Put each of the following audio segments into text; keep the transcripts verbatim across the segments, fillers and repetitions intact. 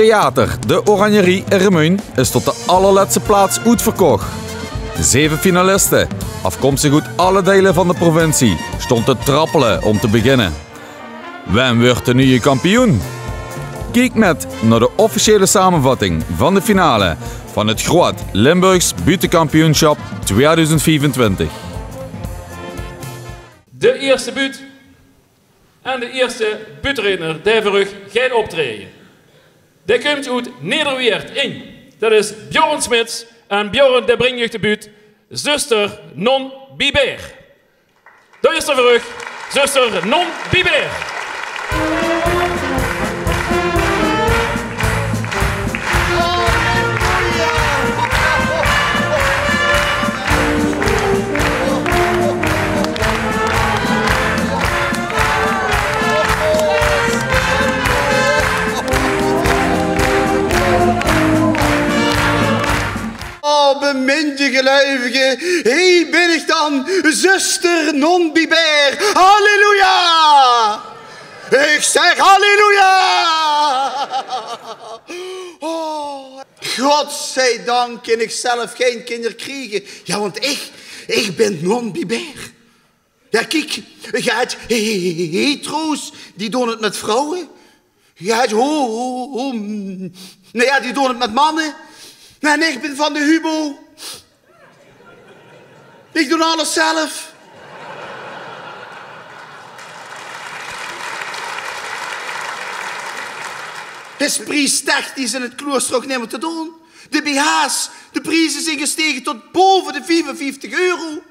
Theater De Oranjerie in Remunj is tot de allerlètste plaats oetverkoch. Zeve finaliste, afkomstig oet alle deile van de provincie, stónge te trappele óm te beginne. Wae wuuert de nuje kampioen? Kiek mit nao de officiële samevatting van de finale van 't Groot Limburgs Buuttekampioensjap twiedoezend viefentwintig. De ierste buut en de ierste buuttereedner dae veur uch geit optraeje. Dae kump oet Nederweert in. Dat is Bjorn Smits en Bjorn dae bringk uch de buut Zuster Non Bibert. Dao is 'r veur uch, Zuster Non Bibert. O, bemindje geluivige, hie bin ich dan, zuster Non Bibert. Halleluja! Ich zègk halleluja! O, godzijdank kin ich zelf gein kinjer kriege. Jao, want ich, ich bin Non Bibert. Jao, kiek, geer höbt he-, he-, hetero's, die doon 't mit vrouwe. Geer höbt ho-, ho-, ho-, mm, noe jao, die doon 't mit manne. En ich bin van de hubo. Ich doon alles zelf. 't Is priestechnisch in 't kloester ouch neet mie te doon. De bh's, de prieze zeen gestege tot bove de viefenvieftig euro.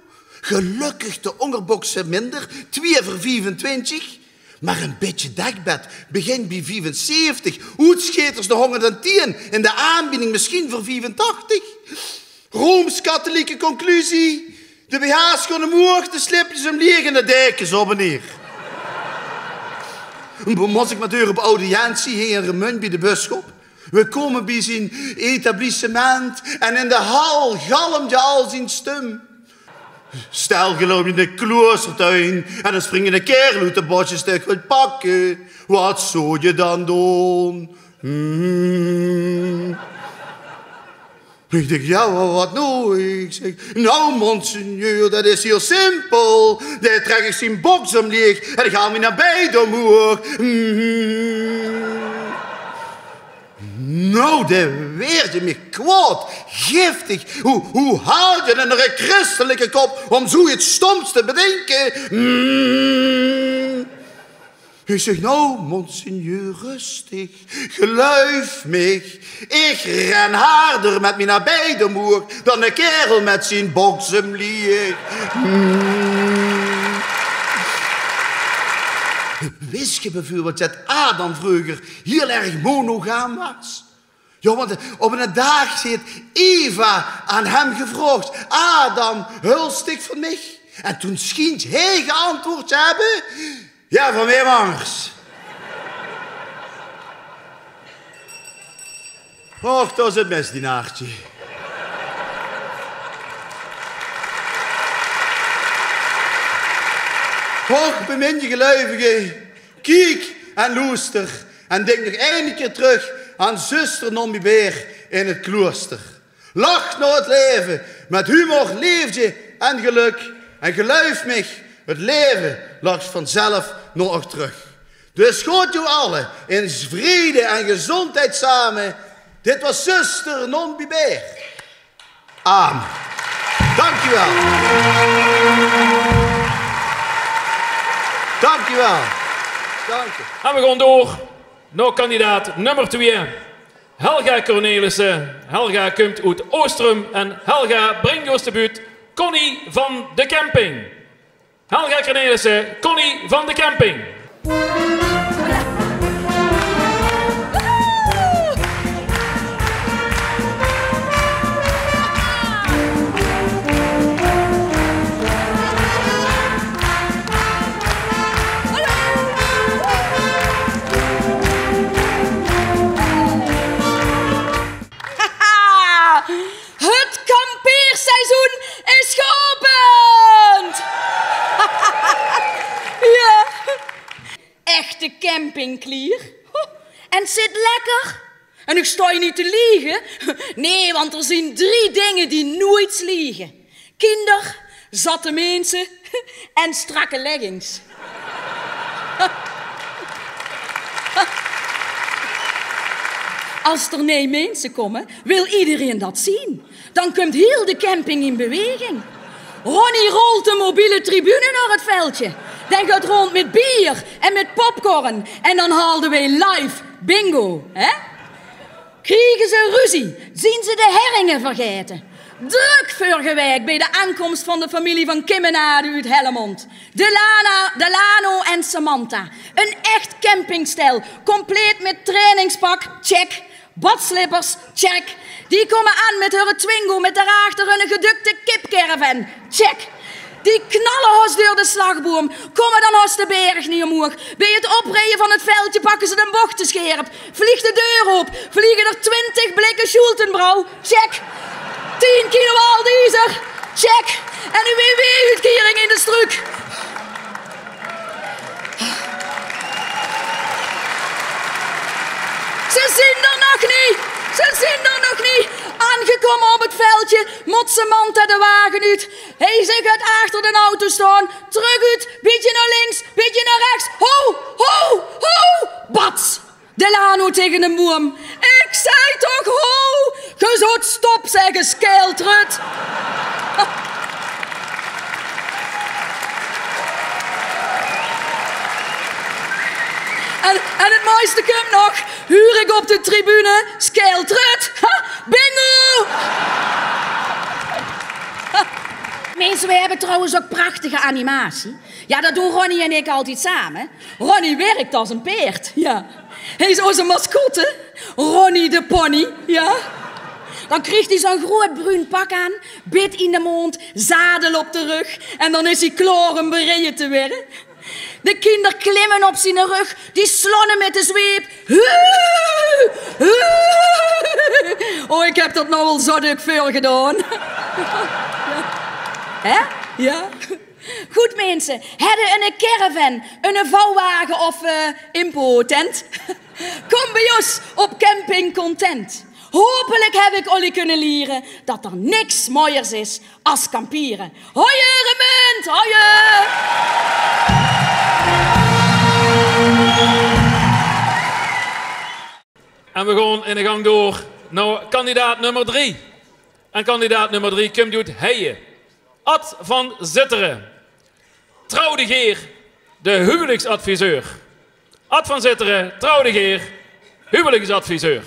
Gelökkig de óngerbokse minder, twieë veur viefentwintig. Mer e bietje dekbed begint bie viefenzeventig. Oetsjeters de hóngerdtieën, in de aanbieding mesjien veur viefentachtig. Rooms-kathelieke conclusie. De bh's gaon umhoeg, de slipjes umlieëg en de dekes op en neer. Mós ich mit häör op audiëntie hie in Remunj bie de bisschop. Veer kómme bie zien etablissement en in de hal galmdje al zien stum. Stel, geer löp in de kloostertuin en d'r springk 'ne kaerel oet de bósjes, dae dich wilt pakke. Waat zóws se dan doon? Hmm. Ich dink, jao, wa-, waat noe? Ich zègk, nou, monseigneur, dat is hiel simpel. Dae trèk ich zien boks umlieëg en ich haol mien abij umhoeg. Hmm. Nou, dae waerdje mich kwaod, giftig. Wie, wie haols se 't in diene christelike kop óm zoe get stoms te bedinke? Mm. Ich zègk, nou, monseigneur, rustig. Geluif mich, ich ren harder mit mien abij umhoeg dan de kaerel mit zien boks umlieëg. Mm. Wis se bieveurbeeld det Adam vreuger hiel erg monogaam waas? Jao, want op eine daag haet Eva aan häöm gevraog: "Adam, huls dich van mich?" En toen sjient hae geantwoord te höbbe: "Jao, van wae angers?" Och, dao zit 't mesdienaartje. Och, bemindje geluivige, kiek en loester en dink nog eine kier trök aan zuster Non Bibert in 't kloester. Lach nao 't laeve, mit humor, leefde en gelök. En geluif mich, 't laeve lach vanzelf nao uch trök. Dus gaot uch alle in vrede en gezóndheid same. Dit waas zuster Non Bibert. Amen. Dank uch waal. Dank uch waal. Dank uch. En veer gaon door nao kandidaat nummer twieë. Helga Cornelissen. Helga kump oet Oostrum en Helga bringk ós de buut Connie van de Camping. Helga Cornelissen, Connie van de Camping. Haha, 't kampeerseizoen is geopend! Jao. Echte campingklier. En 't zit lekker. En ich stao hie neet te liege. Nee, want d'r zien drie dinger die noeits liege: kinder, zatte minse en strakke leggings. As d'r nee minse kómme, wil iederein dat zien. Dan kump hiel de camping in beweging. Ronnie rolt de mobiele tribune nao 't veldje. Den geit rónd mit bier en mit popcorn. En dan halde weej live bingo, hè? Kriege ze ruzie, zien ze de herringe vergaete. Drök veurige waek beej de aankoms van de femilie van Kimmenade oet Hellemond. Delana, Delano en Samantha. Ein echt campingstel, compleet mit trainingspak, check. Badslippers, check. Die kómme aan mit hunne Twingo, mit daarachter hunne gedukte kipcaravan, check. Die knalle haos door de slagboum, kómme dan haos de berg neet omhoeg. Beej 't oprieje van 't veldje pakke ze de bochte scherp. Vlieg de deur oop, vliege d'r twintig blikke Schultenbräu, check. Tien kilo Aldiezer, check. En ein W W-oetkering in de struuk. Ze zien d'r nog neet. Ze zien d'r nog neet. Aangekómme op 't veldje, mót Samantha de wage oet. Hae zich geit achter den auto staon. Trök oet, bietje nao links, bietje nao rechts. Ho, ho, ho, bats. Delano taenge den boum. Ich zag toch ho! Ge zót stop zègke, skeeltrut. En, en 't mooiste kump nog, huur ich op de tribune: skeeltrut. Ha, bingo! Minse, weej hebbe trouwens ouk prachtige animatie. Jao, dat doon Ronnie en ik altied same. Ronnie wirk as ein peerd. Jao. Hae is ózze mascotte, Ronnie de pony. Jao. Dan kriegt hae zo'n groeat bruun pak aan, bit in de mónd, zadel op de rug en dan is hae klaor um bereje te waere. De kinder klimme op ziene rug, die slaon 'm mit de zweep. Hu! Hu! O, ik heb dat now al zo dök veurgedaon. Hè? Jao. Good, minse, hedde 'ne caravan, 'ne vouwwage of, eh, impotent? Kom bie ós op camping Content. Hopelik heb ik ollie kunne liere dat d'r niks mooiers is as kampiere. Hoi, Remunt, hoi! En we gaon in de gang door nao kandidaat nummer drie. En kandidaat nummer drie kump oet Heije. Ad van Zitteren. Trouw de Geer, de huwelijksadviseur. Ad van Zitteren, Trouw de Geer, huwelijksadviseur.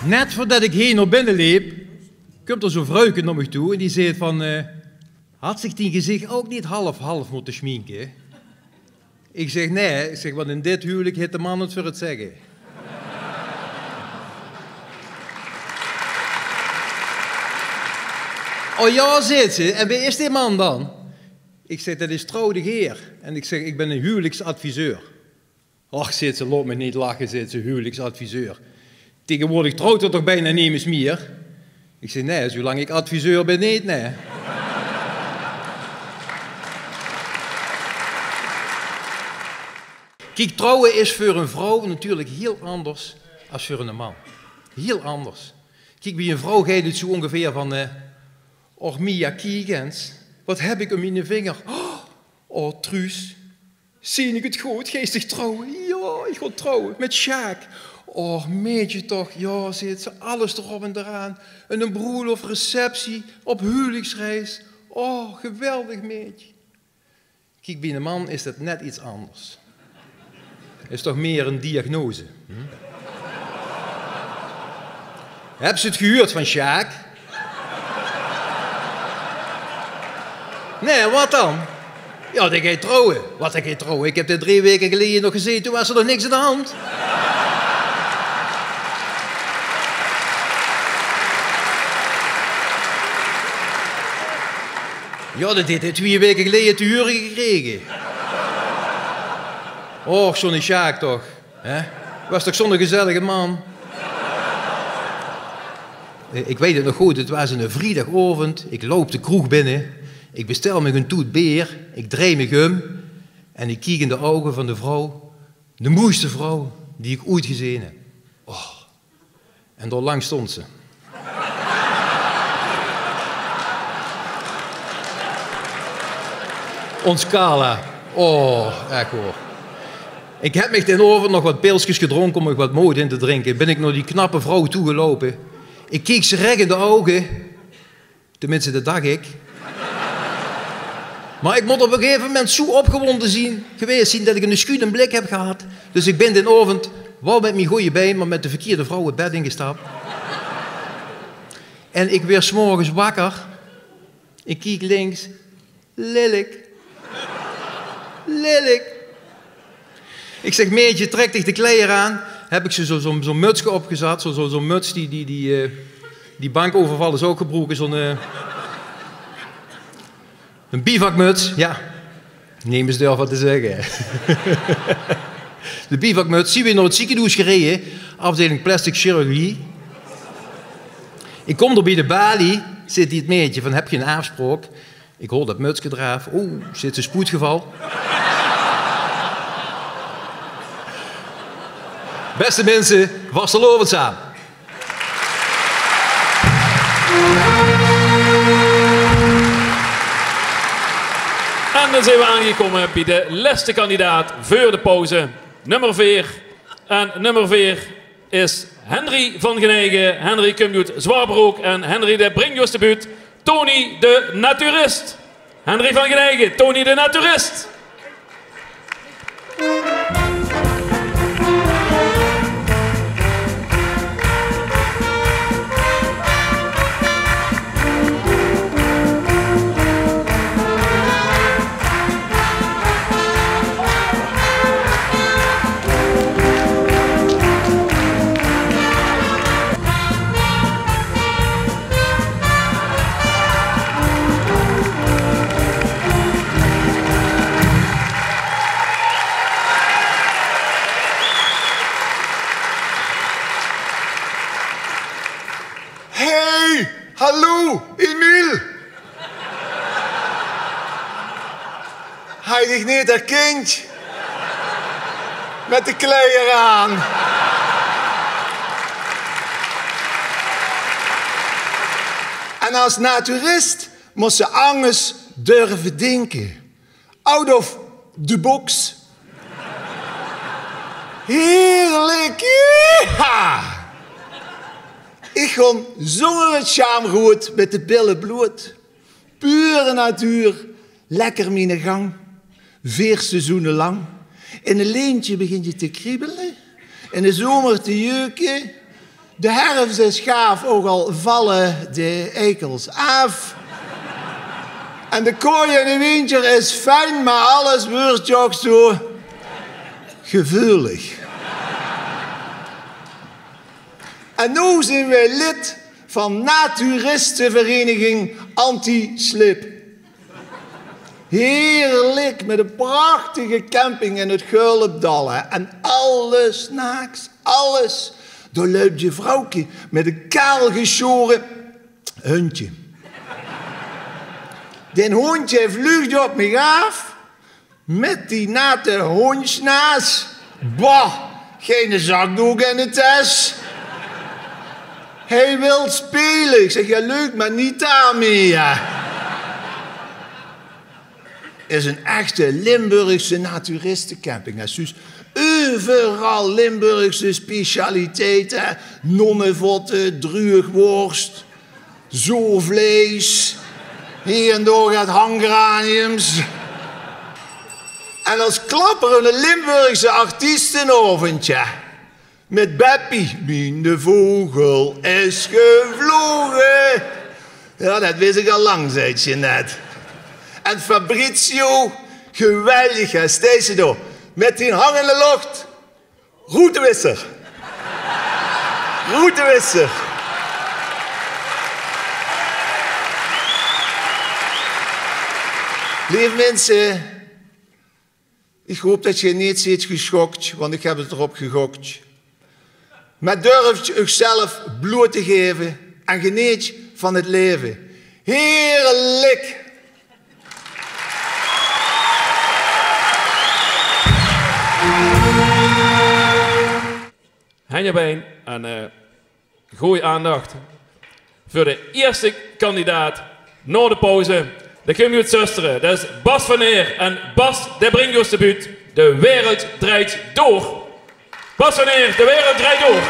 Net veurdet ik hie nao binne leep, kump d'r zo'n vruike nao mich toe en die zeet van, eh: "Had zich dien gezicht ouk neet half-half mótte schminke?" Ik zeg: "Nae," ik zeg, "want in dit huwelijk het de man 't veur 't zegge." "O jao," zeet ze, "en wae is die man dan?" Ik zeg: "Dat is Trouw de Geer." En ik zeg: "Ik ben 'ne huwelijksadviseur." "Och," zeet ze, "laot mich neet lache," zeet ze, "huwelijksadviseur. Taegewoordig trouwt d'r toch bienao nemes mier?" Ik zeg: "Nae, zoelang ik adviseur bin neet, nae." Kiek, trouwe is veur 'n vrouw natuurlik hiel anders as veur 'ne man. Hiel anders. Kiek, bie 'n vrouw geit 't zoe óngeveer van, eh: "Och Mia, kiek ens, wat heb ik um miene vinger. Oh, Truus, zien ik 't good? Geis dich trouwe?" "Jao, ik gaon trouwe. Mit Sjaak." "Och, maedje toch." "Jao," zeet ze, "alles d'rop en d'raan. En 'n broelof, receptie, op huwelijksreis. Oh, geweldig, maedje." Kiek, bie 'ne man is dat net iets anders. Is toch mier 'n diagnose, hm? Hebs se 't gehuurd van Sjaak? Nae, wat dan? Jao, dae geit trouwe. Wat, dae geit trouwe? Ik heb dae drie waeke geleje nog gezeen, toen waas d'r nog niks aan de hand. Jao, det haet hae twieë waeke geleje te hure gekrege. Och, zónne Sjaak toch, hè? Waas toch zónne gezellige man? Eh, ik weit 't nog good, 't waas 'ne vriedagoavend. Ik loup de kroeg binne. Ik bestel mich 'n toet beer. Ik drej mich um. En ik kiek in de ouge van de vrouw. De moeiste vrouw die ik oeit gezeen heb. Och. En dao langs stond ze. Ós Carla. Oh, ech waor. Ik heb mich daen aovend nog wat pilskes gedrónke om mich wat mood in te drinke. Bin ik nao die knappe vrouw toegeloupe. Ik kiek ze rech in de ouge. Tenminste, det dach ik. Maar ik mót op 'n gegaeve moment zoe opgewonde zien, gewaes zien det ik 'ne sjuude blik heb gehad. Dus ik bin daen aovend waal met mien gooj bein, maar met de verkierde vrouw 't bed ingestap. En ik waer 's morges wakker. Ik kiek links. Lillik. Lillik. Ik zeg: "Maedje, trek dich de kleier aan." Heb ik ze zoe, zoe, zoe'n mutske opgezat. Zoe, zoe, zoe'n muts die, die, die, eh, die bankovervallers ouk gebroeke. Zoe'n, eh, 'n bivakmuts, jao. Nemes durf wat te zegge. De bivakmuts, zien we nao 't zekenhoes gereje, afdeling plastic chirurgie. Ik kom dao bie de balie, zit die 't maedje van: "Heb je een afspraak?" Ik haol det mutske d'raaf. Oeh, zit ze: "Spoedgeval." Beste minse, vastelaovend same. En dan zien we aangekómme bie de lèste kandidaat veur de pauze. Nummer veer. En nummer veer is Henry van Genijgen. Henry kump oet Zwaarbrook en Henry dae bringk ós de buut Tony de Naturist. Henry van Genijgen, Tony de Naturist. Hey, hallo, Emile. Haj dich neet herkind? Met de kleier aan. En as naturist mós se angers durve dinke. Out of the box. Heerlijk, ja! Ich gaon zónger 't sjaamrood mit de bille bloot. Pure natuur, lekker miene gang. Veer seizoene lang. In e leentje begint 't te kriebele. In de zomer te jeuke. De herfs is gaaf, ouch al valle de eikels aaf. En de kooi in de wintjer is fijn, maar alles wuuert toch zo geveulig. En noe zeen weej lid van naturistevereniging Anti-Slip. Heerlijk, met 'n prachtige camping in 't Gulpdal, hè. En alles naaks, alles. Dao löp e vrouwke met e kaalgesjore hundje. Den hundje vluug op mich aaf. Met die nate hondsnaas. Bah, geine zakdook in de tes. Hij wil spele. Ich zeg: ja, leuk, maar niet daarmee, ja. Is 'n echte Limburgse naturistecamping, hè, Suus. Euveral Limburgse specialiteite, hè. Nonnevotte, druugworst, zoorvleis, hie en dao get hanggeraniums. En as klapper 'ne Limburgse artiestenaovend, ja. Mit Beppie, miene vogel is gevloge. Ja, det wis ich al lang, zag Jeanette. En Fabrizio, geweldig, hè, steis se dao. Mit dien hang in de locht. Roetewisser. Roetewisser. Leef minse, ich hoop det geer neet zeet geschokt, want ich höb 't d'rop gegok. Mer durft uch zelf bloot te gaeve en geneet van 't laeve. Heerlik! Henj op ein en, eh, gooj aandach veur de ierste kandidaat nao de pauze. Dae kump oet Zöstere. Det is Bas van Eer. En Bas, dae bringk ós de buut De wereld draait door. Bas van Eer, De wereld draait door.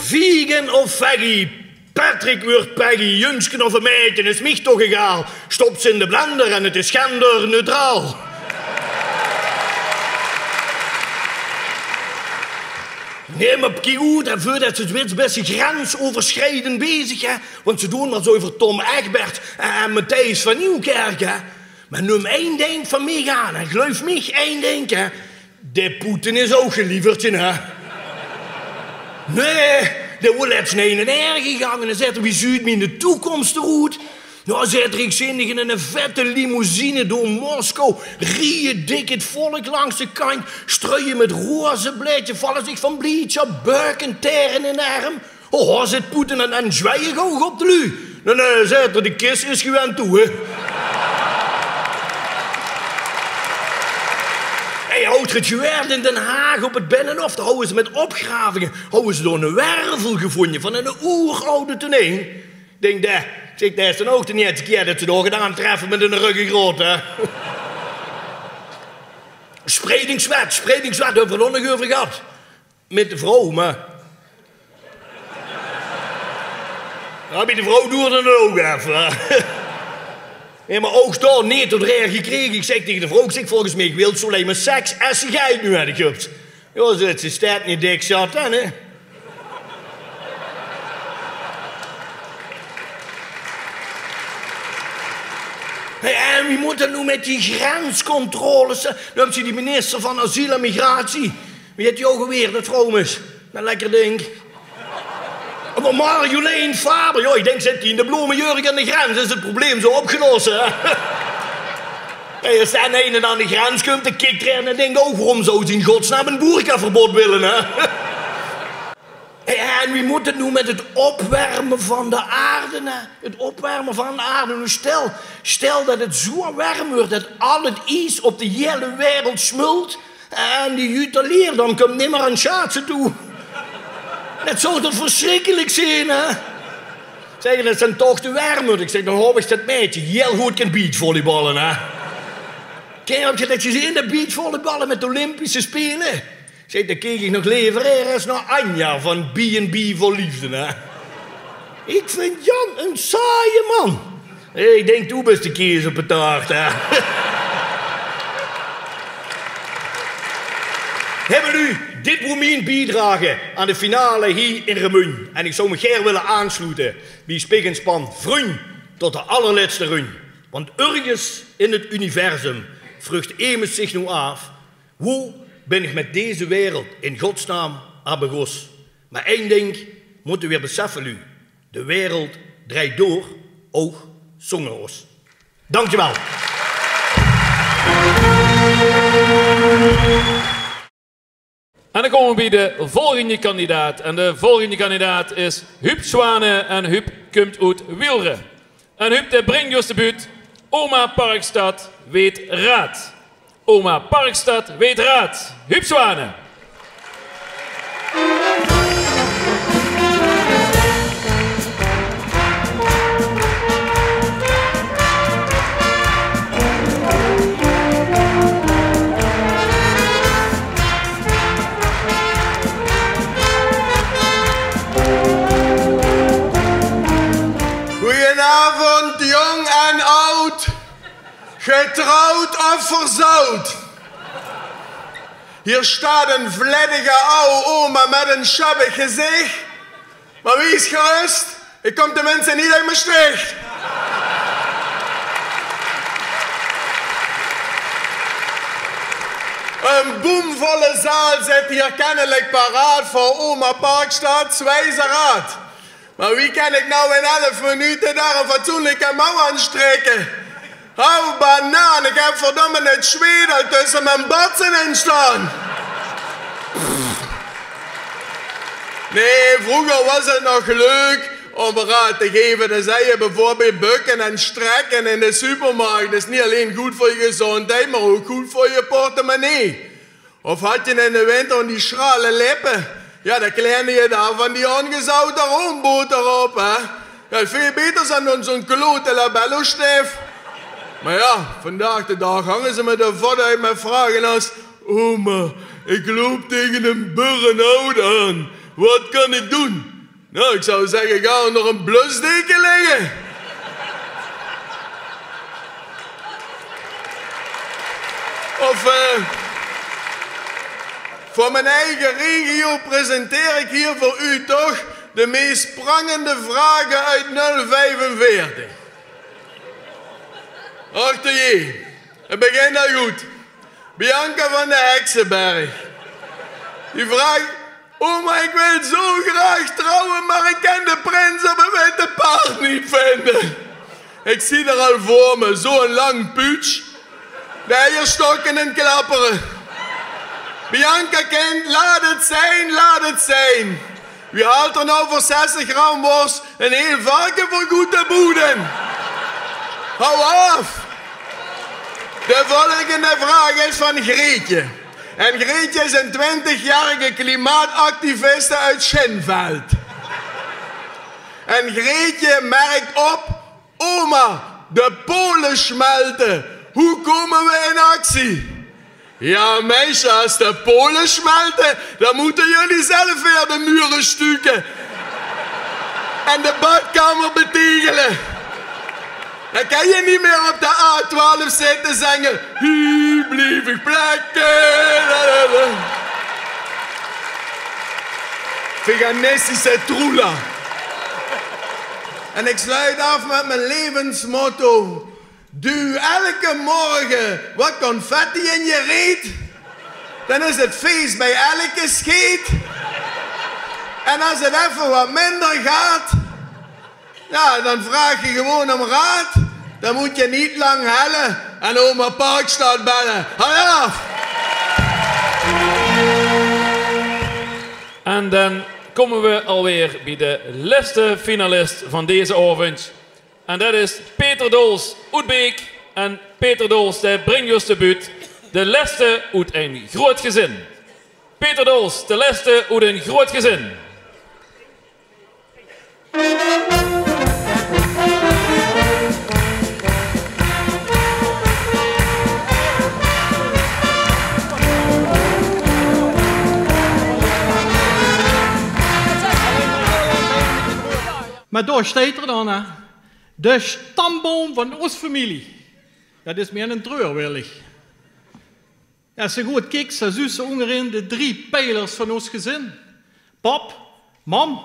Vegan of veggie, Patrick wuuert Peggy, jungske of e maedje, is mich toch egaal. Stop ze in de blender en 't is genderneutraal. Nae, mer kiek oet, hè, veurdet se 't wits bès se grensoverschriedend bezig, hè. Want ze doon mer zo euver Tom Egbert en, en Matthijs van Nieuwkerk, hè. Mer num ein dink van mich aan, hè. Geluif mich, ein dink, hè. De Poetin is ouch gelieverd, hè. Nae, dae woor lets nao ein aer gegange en zaet 'r: "Wie zuut miene toekoms d'roet?" "Noe," zaet 'r, "ich zeen dich in ein vette limousine door Moskou rieje, dik 't volk langs de kantj struie mit rozebläädje, valle zich van bliedsjap, bök en taer in den erm." "Ho, ho," zaet Poetin, en, en zwieje ouch op de luuj. "Nae, nae," zaet 'r, "de kis is gewend toe, hè." Hey, haw geer 't gehuuerd, in Den Haag op 't Binnenhof, dao hawwe ze mit opgravinge, hawwe ze dao eine wervel gevónje van eine oeroude toneel. Ich dink, det, ich zèk, det is dan ouch de ierste kier det ze dao get aantreffe mit eine ruggengraat, hè. Spreidingswet, spreidingswet, höbbe v'r 't nog euver gehad. Mit de vrouw, mer, jao, bie de vrouw doerde 't ouch effe. Jao, mer ouch dao neet tot reer gekrege. Ich zèk taenge de vrouw, ich zèk: "Volges mich wils se allein mer seks es se geld nuuedig höbs." "Jao," zaet ze, "is det neet dik zat dan, hè?" Hey, en wie mót det noe mit die grenscontroles, hè? Noe höbs se die minister van Asiel en Migratie. Wie hèt die ouch alweer, det vroumes? Det lekker dink. Mer Marjolein Faber, jao, ich dink, zit die in de blomejurk aan de grens, is 't probleem zo opgelos, hè? Hey, es dao eine aan de grens kump, dan kiek d'r ein en dink ouch: "Waorom zou ze in godsnaam ein boerkaverbod wille, hè?" Hey, en wie mót 't noe mit 't opwerme van de aarde, hè? 't Opwerme van de aarde. Noe stel, stel det 't zo werm wuuert det al 't ies op de hiele wereld smult. En die Jutta Leerdam kump nimmer aan 't sjaatse toe. Det zou toch versjrikkelik zeen, hè? Zègke, det is dan toch te werm, mót ich zègke. Dan haop ich det 't maedje hiel good kan beachvolleyballe, hè? Ken geer det gezeen, det beachvolleyballe mit de Olympische Spele? Zèk, det keek ich nog lever es nao Anja van B en B Vol Liefde, hè? Ich vinj Jan eine saaie man. Ich dink, doe bis de kees op de taart, hè? Hè, luuj, dit woor mien biedrage aan de finale hie in Remunj. En ich zou mich gaer wille aansloete bie Spik en Span: vrunj, tot de allerlètste runj. Want örges in 't universum vruugt emes zich noe aaf: "Wo bin ich mit deze wereld in godsnaam aan begós?" Mer ein dink mótte v'r beseffe, luuj. De wereld draait door, ouch zónger ós. Dankjewel. En dan kómme v'r bie de volgende kandidaat. En de volgende kandidaat is Huub Zwanen. En Huub kump oet Wielre. En Huub, dae bringk ós de buut Oma Parkstad weet raad. Oma Parkstad weet raad. Huub Zwanen. Goeienaovend, jóng en aod, getrouwd of verzoud. Hier staat een vlettige aw oma met een sjabbig gezich. Mer wees gerös, Ich kóm tenminste neet oet Mestreech. Ein boemvolle zaal zit hier kennelik paraat veur oma Parkstad, Zwijzeraad. Mer wie kan ich now in elf minute dao ein fatsoenlike mouw aan strikke? Hou banaan, ich höb verdomme 't zweet al tösse mien batse in staon. Nae, vreuger waas 't nog leuk óm raod te gaeve. Dan zag ze bieveurbeeld: bökke en strekke in de supermarkt is neet allein good veur de gezóndheid, mer ouch good veur de portemonnee. Of hads se in de winter van die schrale lippe? Jao, dan kleefde se dao van die aangezouwde roomboter op, hè? Jao, väöl baeter es dan zo'n klote labello-stift. Mer jao, vandaag de daag hange ze mich de vot oet mit vraoge es: "Oma, ich loup taenge ein burn-out aan. Waat kan ich doon?" Noe, ich zou zègke, gaon ónger ein blusdeke ligke. Of, eh, veur mien eige regio presenteer ich hier veur uch toch de meis prangende vraoge oet nul viefenveertig. Achter je, 't begint al good. Bianca van de Heksenberg. Die vraog: "Oma, ich wil zo graag trouwe, mer ich kan de prins op 't witte paard neet vinde." Ich zie 'r al veur mich, zo'n lang puutsj. De eierstokke aan 't klappere. Bianca kint: "Laot 't zeen, laot 't zeen. Wae haolt d'r now veur zestig gram wors ein hieël varke veur good te boede? Hou aaf." De volgende vraog is van Greetje. En Greetje is ein twintigjaorige klimaatactiviste oet Schinveld. En Greetje merk op: "Oma, de Pole smèlte. Wie kómme we in actie?" "Jao, meisje, es de Pole smèlte, dan mótte geer zelf weer de mure stuke en de badkamer betegele. Dan kins se neet mieë op de A twelf zitte zinge: 'Hie blief ich plekke.'" Veganistische troela. En ich sluit aaf mit mien levensmotto: duw elke morge wat confetti in je reet. Dan is 't fees bie elke scheet. En es 't effe wat minder geit, jao, dan vraog je gewoon óm raod. Dan mót je neet lang helle en oma Parkstad belle. Hou aaf! En dan kómme we alweer bie de lèste finalist van deze aovendj. En det is Peter Dols oet Beek. En Peter Dols, dae bringk ós de buut: de lèste oet ein groeat gezin. Peter Dols, de lèste oet ein groeat gezin. Mer dao steit 'r dan, hè. De stamboum van ós femilie. Det is mieë ein treurwillig. Jao, es se good kiks, dan zuus se óngerin de drie peilers van ós gezin: pap, mam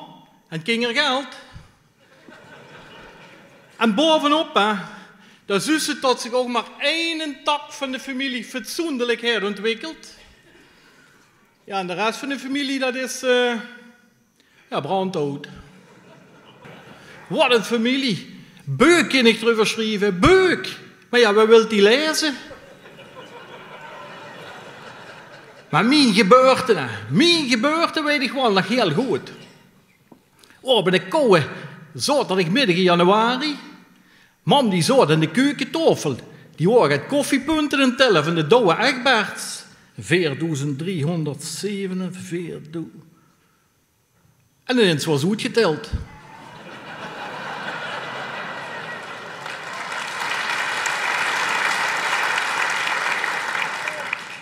en kingergeld. En baovenop, hè, dan zuus se det zich ouch mer eine tak van de femilie fatsoenlik haet óntwikkeld. Jao, en de res van de femilie, det is, eh, jao, brandhout. Wat ein femilie. Beuk kin ich d'reuver sjrieve, beuk. Mer jao, wae wilt die laeze? Mer mien gebeurte, hè. Mien gebeurte weit ich waal nog hieël good. Op eine kouwe zaoterdigmiddig in januari. Mam die zaot aan de keuketaofel. Die waor get koffiepunte aan 't telle van de Douwe Egberts. Veerdoezend driehóngerdzevenenveertig. En inins waor ze oetgeteld.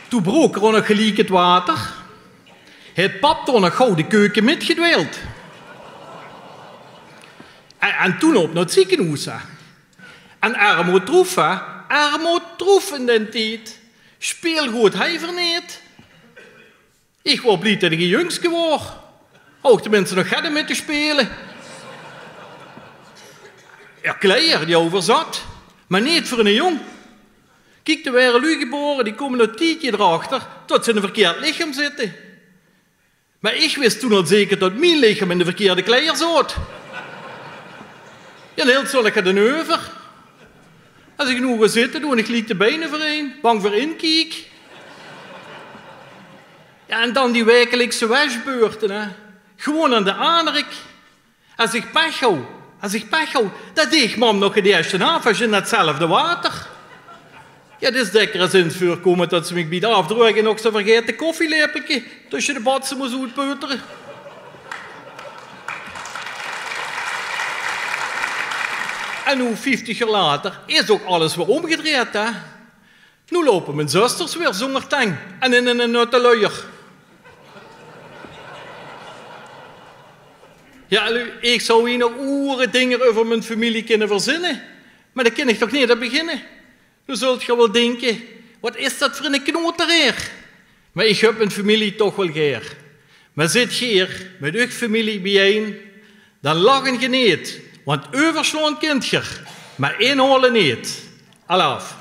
Toen brook 'r ouch nog geliek 't water. Haet pap toen nog gauw de keuke mitgedweild. En, en toen op nao 't zeekenhoes, hè. En erm oet troef, hè. Erm oet troef in daen tied. Sjpeelgood hei v'r neet. Ich waor blie det ich e jungske waor. Hou ich tenminste nog get óm mit te sjpele. Ja, kleier, die hauw v'r zat. Mer neet veur eine jóng. Kiek, d'r waere luuj gebore, die kómme nao 'n tiedje d'rachter tot ze in e verkeerd lichaam zitte. Mer ich wis toen al zeker tot mien lichaam in de verkeerde kleier zoot. Ja, dan hilt zónnig get euver. Es ich noe gaon zitte, doon ich geliek de bein euverein, bang veur inkiek. Ja, en dan die waekelikse wesjbeurte, hè. Gewoen aan de aanrik. Es ich pech hauw, es ich pech hauw, dan deeg mam nog 't ieësjte aafwesje in 'tzelfde water. Ja, 't is dèkker es ins veurkómme tot ze mich bie 't aafdruuege nog zoe'n vergaete koffielepelke tösje de batse mós oetpeutere. En noe, vieftig jaor later, is ouch alles weer ómgedrejd, hè. Noe loupe mien zösters weer zónger teng en in eine nutte luier. Ja, luuj, ich zou hie nog oere dinger euver mien femilie kinne verzinne, mer dao kin ich toch neet aan beginne. Noe zult geer waal dinke: wat is dat veur eine knoetereer? Mer ich höb mien femilie toch waal gaer. Mer zit geer mit eur femilie biejein, dan lache geer neet, want euversjlaon kint geer, mer inhaole neet. Alaaf.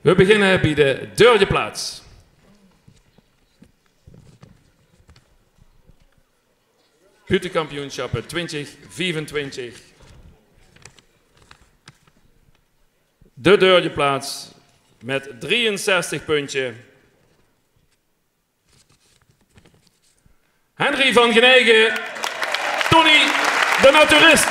We beginne bie de derde plaats. Buuttekampioensjappe twintig viefentwintig. De derde plaats mit drieënzestig puntje. Henry van Genegen, Tony de Naturist.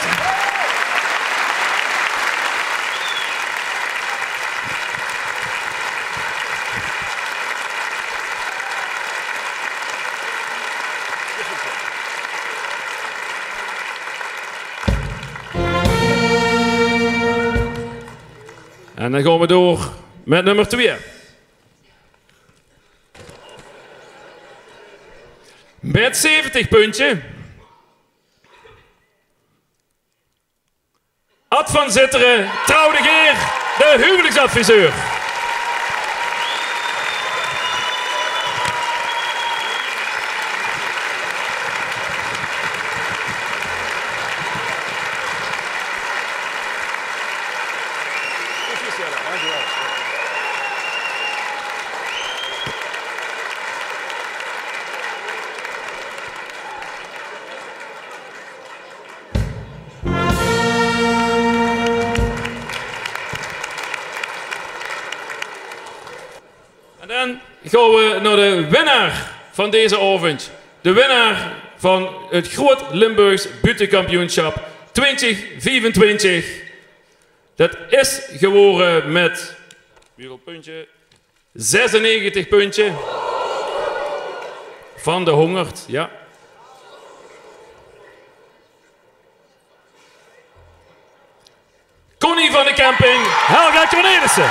En dan gaon we door mit nummer twieë. Mit zeventig puntje. Ad van Zitteren, Trouw de Geer, de huwelijksadviseur. En dan gaon we nao de winnaar van deze aovendj. De winnaar van 't Groot Limburgs Buuttekampioensjap twintig viefentwintig. Dat is gewore mit, wieväöl puntje? Zesennegentig puntje. Van de hóngerd, ja. Connie van de Camping, Helga Cornelissen.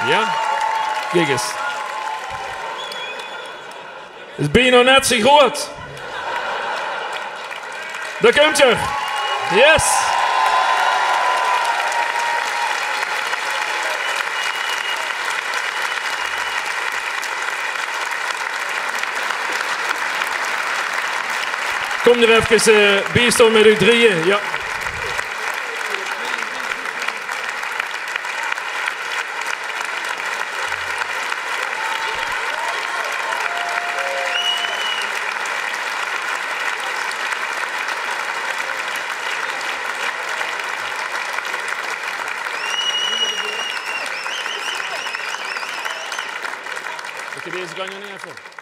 Ja, kiek ins. Is bienao net zo groot. Dao kump 'r. Yes. Kom d'r efkes, eh, bie staon mit uch drieje. Ja. Deze kan je niet even.